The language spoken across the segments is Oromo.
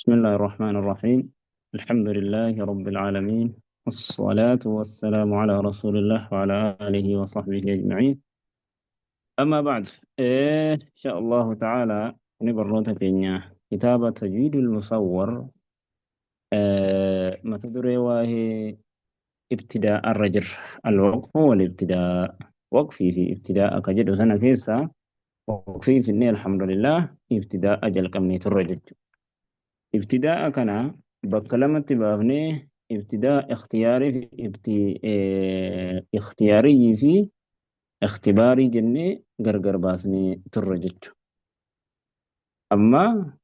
بسم الله الرحمن الرحيم. الحمد لله رب العالمين، والصلاة والسلام على رسول الله وعلى آله وصحبه أجمعين. أما بعد، إن شاء الله تعالى نبرنوتا كينيا كتابة تجويد المصور. ما تدري وهي ابتداء الرجل الوقف والابتداء، وقفي في ابتداء كجد سنة كيسة وقفي في النيل. الحمد لله ابتداء أجل كمنية الرجل ابتداء كان بكلمة بابني ابتداء اختياري في اختياري في اختباري جنة غرغر باسني ترجج. أما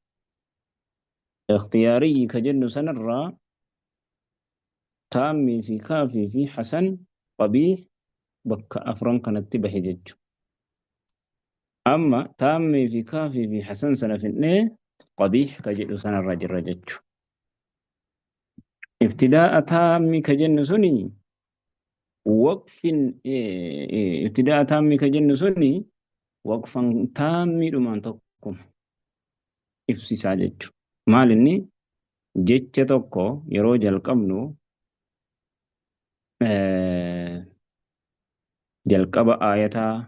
اختياري كجن سنرى تامي في كافي في حسن قبيح بك أفران كانت بهجج. أما تامي في كافي في حسن سنة في اثنين قبيح كجن سنة رجل رجج. ابتداء تامي كجن سني وقف ابتداء تامي كجن سني وقفا تامي رمان تقوم إفسي ساجج. مال إني جتش توكو يروج القمنو jalqaba aayataa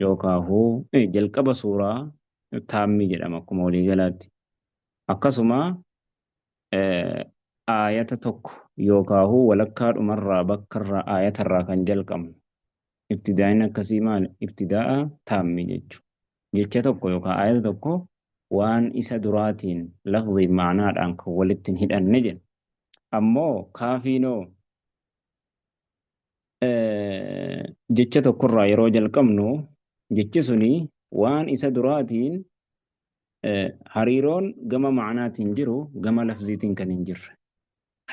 yookaan jalqaba suuraa taammii jedhama akkuma waliigalaatti. Akkasuma aayata tokko yookaan walakkaa dhumarraa bakkarraa aayatarraa kan jalqabnu. Ibtidaa'in akkasii maali? Ibtidaa'a taammii jechuudha. Jecha tokko yookaan aayata tokko waan isa duraatiin lafziin ma'anaadhaan kan walitti hin hidhanne jedha. Ammoo kaafiinoo jecha tokkorraa yeroo jalqabnu jechi suni waan isa duraatiin hariiroon gama ma'anaatiin jiru gama lafziitiin kan hin jirre.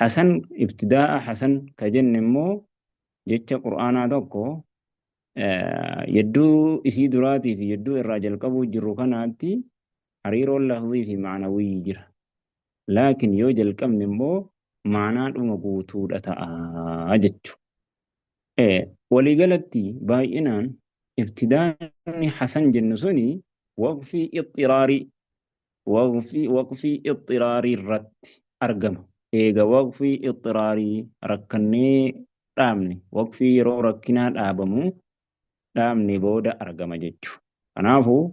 Hasan ibtidaa'a hasan ka jenne immoo jecha qur'aanaa tokko yedduu isii duraatii fi yedduu irraa jalqabuu jirru kanaatti hariiroon lafzii fi ma'anawii jira. Laakiin yoo jalqabne immoo ma'anaadhuma guutuudha ta'a jechuudha. Waliigalatti baay'inaan ibtidaanni hasan jennu suni waqfii ixxiraarii waqfii ixxiraarii irratti argama. Eega waqfii ixxiraarii rakkannee dhaabne waqfii yeroo rakkinaa dhaabamu dhaabne booda argama jechuudha. Kanaafuu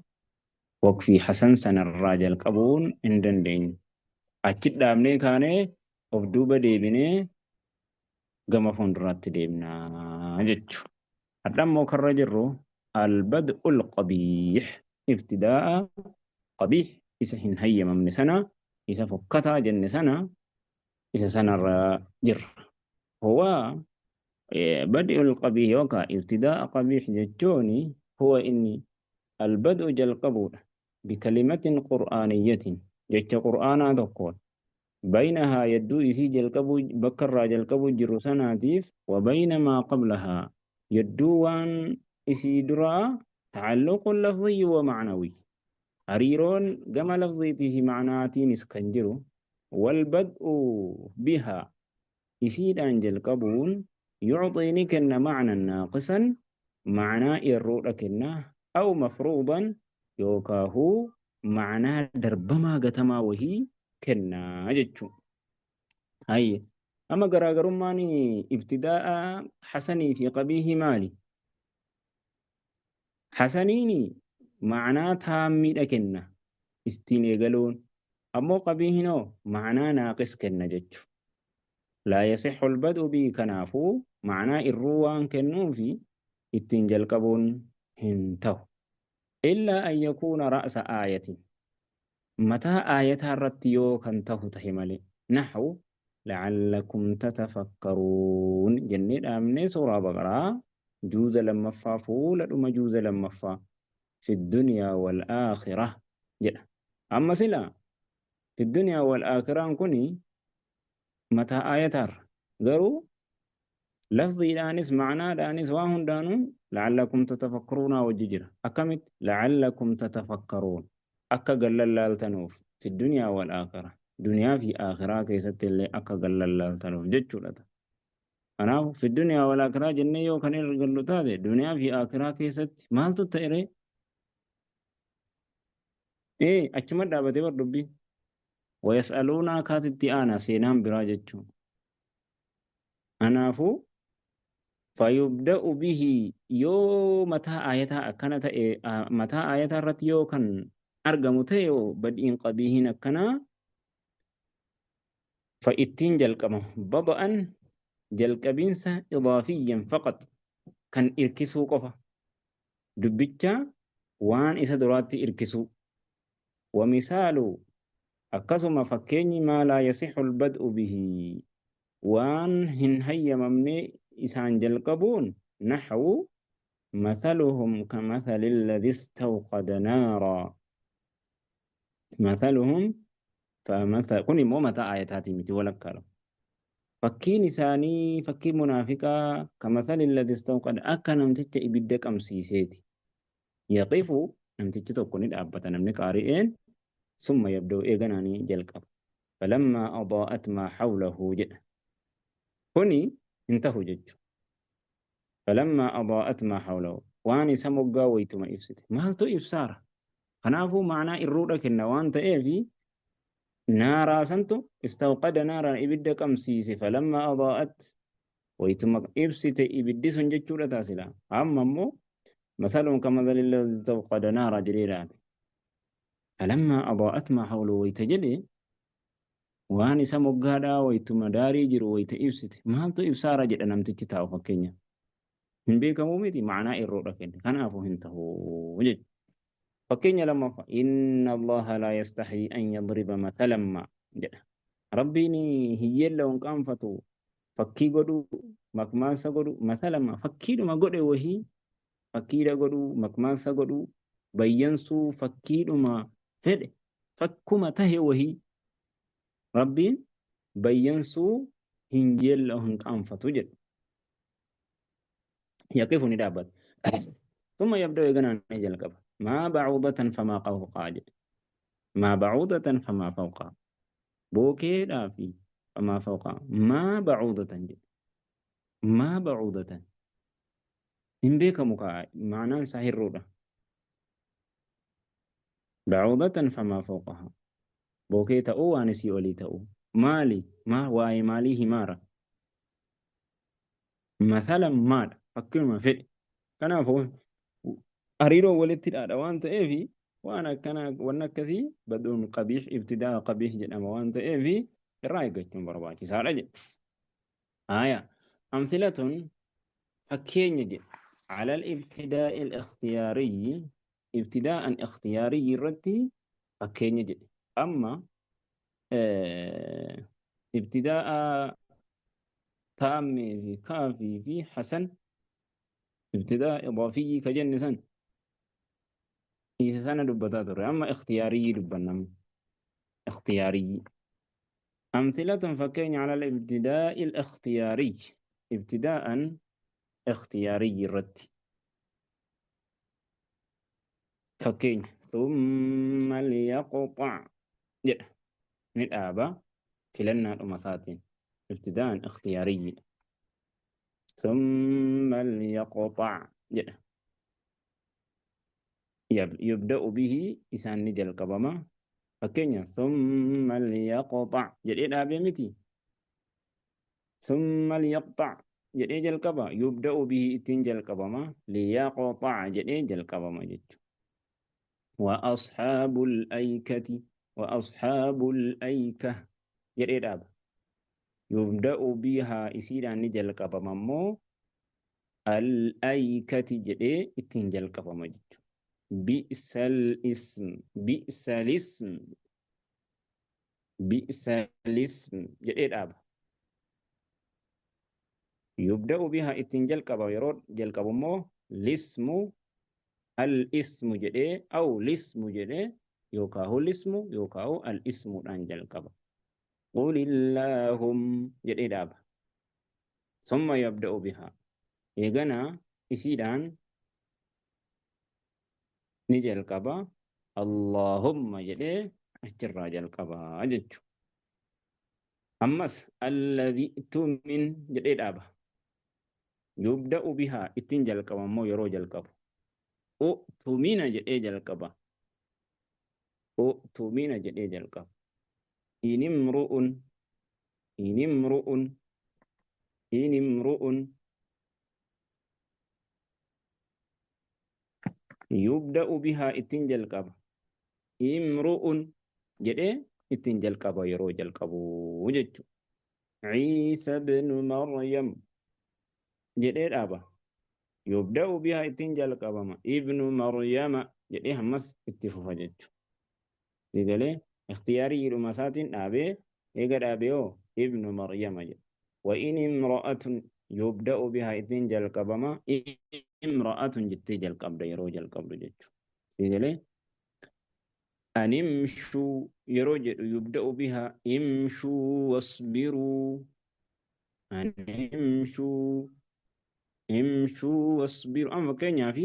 waqfii hasan sanarraa jalqabuun hin dandeenyu. Achi dhaabnee kaanee of duuba deebinee gama fuulduraatti deemnaa jechuudha. Har'a immoo karra jirru albad'ul qabiih ibtidaa'a qabiih isa hin hayyamamne sana isa fokkataa jenne sana isa sanarra jirra. Huwa bad'ul qabiih yookaan ibtidaa'a qabiih jechuun huwa inni albad'u jalqabuudha bikalimatin qur'aaniyyatin jecha qur'aanaa tokkoon بينها يدو إسي جلقبو بكر جلقبو جرو سناتيف وبين ما قبلها يدو وان إسي درا تعلق لفظي ومعنوي هريرون جما لفظيته معناتين اسكنجرو والبدء بها إسيد أنجل قبون يعطيني كن معنى ناقصا معنى إرودكنا أو مفروضا يوكاهو معنى دربما قتما وهي kennaa jechuudha. Hayya. Amma garaagarummaan ibtidaa'a hasanii fi qabiihii maali? Hasaniin ma'anaa taammiidha kenna ittiin eegaluun. Ammoo qabiihinoo ma'anaa naaqis kenna jechuudha. Laa yasixu albad'u bii kanaafuu ma'anaa irruu waan kennuufi ittiin jalqabuun hin ta'u. Illaa an yakuuna ra'sa aayatin. Mataa aayataa irratti yoo kan tahu tahe malee naxwu la'allakum tatafakkaruun jennee dhaabnee suuraa baqaraa juuza lammaffaa fuula dhuma juuza lammaffaa fi dunyaa wal aakhira jedha. Amma sila fi dunyaa wal aakhiraan kuni mataa aayataarra garuu lafziidhaanis ma'anaadhaanis waa hundaanuu la'allakum tatafakkaruunaa wajji jira. Akkamitti la'allakum tatafakkaruun akka gallallaaltanuuf fi dunyaa wal aakhira duniyaa fi aakhiraa keessatti illee akka gallallaaltanuuf jechuudha. Kanaaf fi dunyaa wal aakhiraa jennee yoo kan irra gallu taate duniyaa fi aakhiraa keessatti maaltu ta'e ree? Achuma dhaabatee bar dubbii. Wayas'aluunaa kaatitti aana seenaan biraa jechuun. Kanaafuu fayubda'u bihi yoo mataa aayataa akkana ta'e mataa aayataa irratti yoo kan argamu ta'e badiin qabiihiin akkanaa fa ittiin jalqaba bada'an jalqabiinsa idaafiyyan faqat kan irkisuu qofa dubbicha waan isa duraatti irkisuu. Wamisaalu akkasuma fakkeenyi maa laa yasixu albad'u bihi waan hin hayyamamne isaan jalqabuun naxwu mathaluhum kamathali alladhi istawqada naaraa mathaluhum kun immoo mataa aayataatii miti walakkaadha. Fakkiin isaanii fakkii munaafiqaa kamathali alladhi istawqada akka namticha ibidda qabsiiseeti. Yaqifu namtichi tokko ni dhaabbata namni qaari'een summa yabda'u eeganaa ni jalqaba. Falammaa adaa'at maa hawlahu jedha. Kuni hin tahu jechuudha. Falammaa adaa'at maa hawlahu waan isa moggaa wayituma ibsite. Maaltu ibsaara? Kanaafuu ma'anaa irruudha kenna waan ta'eef naaraa santu istawqada naaraan ibidda qabsiise falammaa adaa'at wayituma ibsite ibiddi sun jechuudha taasila. Amma immoo masaluun kamathali alladhi istawqada naara jedhee dhaabe. Falammaa adaa'at maa hawlahu wayita jedhe waan isa moggaadhaa wayituma daarii jiru wayita ibsite maaltu ibsaara jedha namtichi taa'u fakkeenya. Hin beekamuu miti ma'anaa irroodha kenne kanaafuu hin ta'u jechuudha. Fakkeenya lammaffaa inna Allaha laa yastahyii an yadriba mathalan ma jedha. Rabbiin hiyyeella hin qaanfatu fakkii godhuu makmaansa godhuu mathalan ma fakkiidhuma godhe wahii fakkiidha godhuu makmaansa godhuu bayyansuu fakkiidhuma fedhe fakkuma tahe wahii Rabbiin bayyansuu hin yeella'u hin qaanfatu jedha. Yaqifu ni dhaabbata. Thumma yabda'u eeganaa ni jalqaba. Maa ba'uudatan famaa fawqaa jedha. Maa ba'uudatan famaa fawqaa. Bookeedhaa fi famaa fawqaa. Maa ba'uudatan jedha. Maa ba'uudatan. Hin beekamu kaa ma'anaan isaa hir'uudha. Ba'uudatan famaa fawqahaa. Bookee ta'uu waan isii olii ta'uu. Maali? Maa waa'ee maalii himaara? Mathalan maadha? Fakkiinuma fedhe. Kanaafuu hariiroon walitti hidhaadha waan ta'eef waan akkanaa waan akkasii baduun qabiih ibtidaa qabiih jedhama waan ta'eef irraa eeggachuun barbaachisaadha jedha. Aya amthilatun fakkeenya jedha. Alal ibtidaa'i al-ikhtiyaariyyi ibtidaa'an ikhtiyaariyyi irratti fakkeenya jedhe. Amma ibtidaa'a taammee fi kaafii fi hasan ibtidaa idaafiyyi ka jenne san isa sana dubbataa turre. Amma ikhtiyaariyyi dubbanna amma. Ikhtiyaariyyi. Amthilatun fakkeenya alal ibtidaa'i al-ikhtiyaariyyi ibtidaa'an ikhtiyaariyyi irratti. Fakkeenya thumma liyaqxa' jedha ni dhaaba filannaadhuma isaatiin ibtidaan ikhtiyaariyyiidha. Thumma liyaqxa' jedha yubda'u bihi isaan ni jalqabama. Fakkeenya thumma liyaqxa' jedhee dhaabee miti. Thumma liyaqxa' jedhee jalqaba yubda'u bihi ittiin jalqabama liyaqxa' jedhee jalqabama jechuudha. Wa ashaabul aykati wa ashaabul ayka jedhee dhaaba. Yubda'u bihaa isiidhaan ni jalqabama immoo al aykati jedhee ittiin jalqabama jechuudha. Bi'sal ism bi'sal ism bi'sal ism jedhee dhaaba. Yubda'u bihaa ittiin jalqaba yeroo jalqabu immoo lismu al ismu jedhee aw lismu jedhee yookaahu lismu yookaahu al ismuudhaan jalqaba. Qulillaahum jedhee dhaaba. Summa yabda'u bihaa. Eeganaa isiidhaan ni jalqaba. Allaahumma jedhee achirraa jalqaba jechuudha. Ammas alladhi tumin jedhee dhaaba. Yubda'u bihaa ittiin jalqaba immoo yeroo jalqabu. U'tumina jedhee jalqaba. U'tumina jedhee jalqaba. In imru'un, in imru'un, in imru'un. Yubda'u bihaa ittiin jalqaba. Imru'un jedhee ittiin jalqaba yeroo jalqabu jechuudha. Ciisa bnu Maryam jedhee dhaaba. Yubda'u bihaa ittiin jalqabama. Ibnu Maryama jedhee ammas itti fufa jechuudha. Egalee ikhtiyaariidhuma isaatiin dhaabee eega dhaabee hoo ibnu Maryama jedha. Wa in imra'atun yubda'u bihaa ittiin jalqabama. Imra'atun jettee jalqabda yeroo jalqabdu jechuudha. Egalee animshuu yeroo jedhu yubda'u bihaa imshuu wasbiruu, animshuu, imshuu wasbiruu. Amma fakkeenyaaf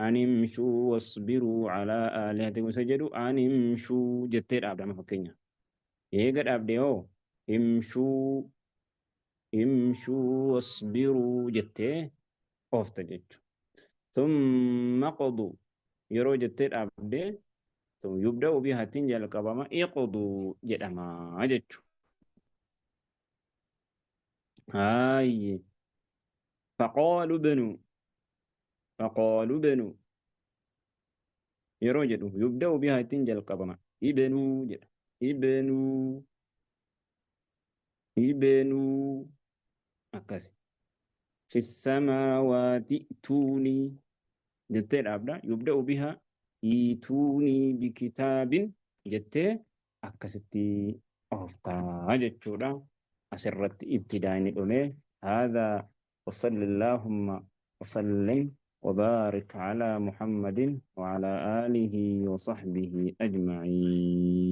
animshuu wasbiruu alaa aalihatikum isa jedhu animshuu jettee dhaabda amma fakkeenyaaf. Eega dhaabde hoo imshuu, imshuu wasbiruu jettee oofta jechuudha. Thumma qoduu yeroo jettee dhaabde yubda'u bihaa ittiin jalqabama iqduu jedhama jechuudha. Haayye faqaalu banu, faqaalu banu yeroo jedhu yubda'u bihaa ittiin jalqabama ibnuu jedha. Ibnuu, ibnuu akkasi. Fi samaawaati tuunii jettee dhaabda. Yubda'u bihaa iituunii bikitaabin jettee akkasitti ooftaa jechuudha. Asirratti ibtidaa'ini dhume. Haadhaa wasalli allaahumma wasallim وبارك على محمد وعلى آله وصحبه أجمعين.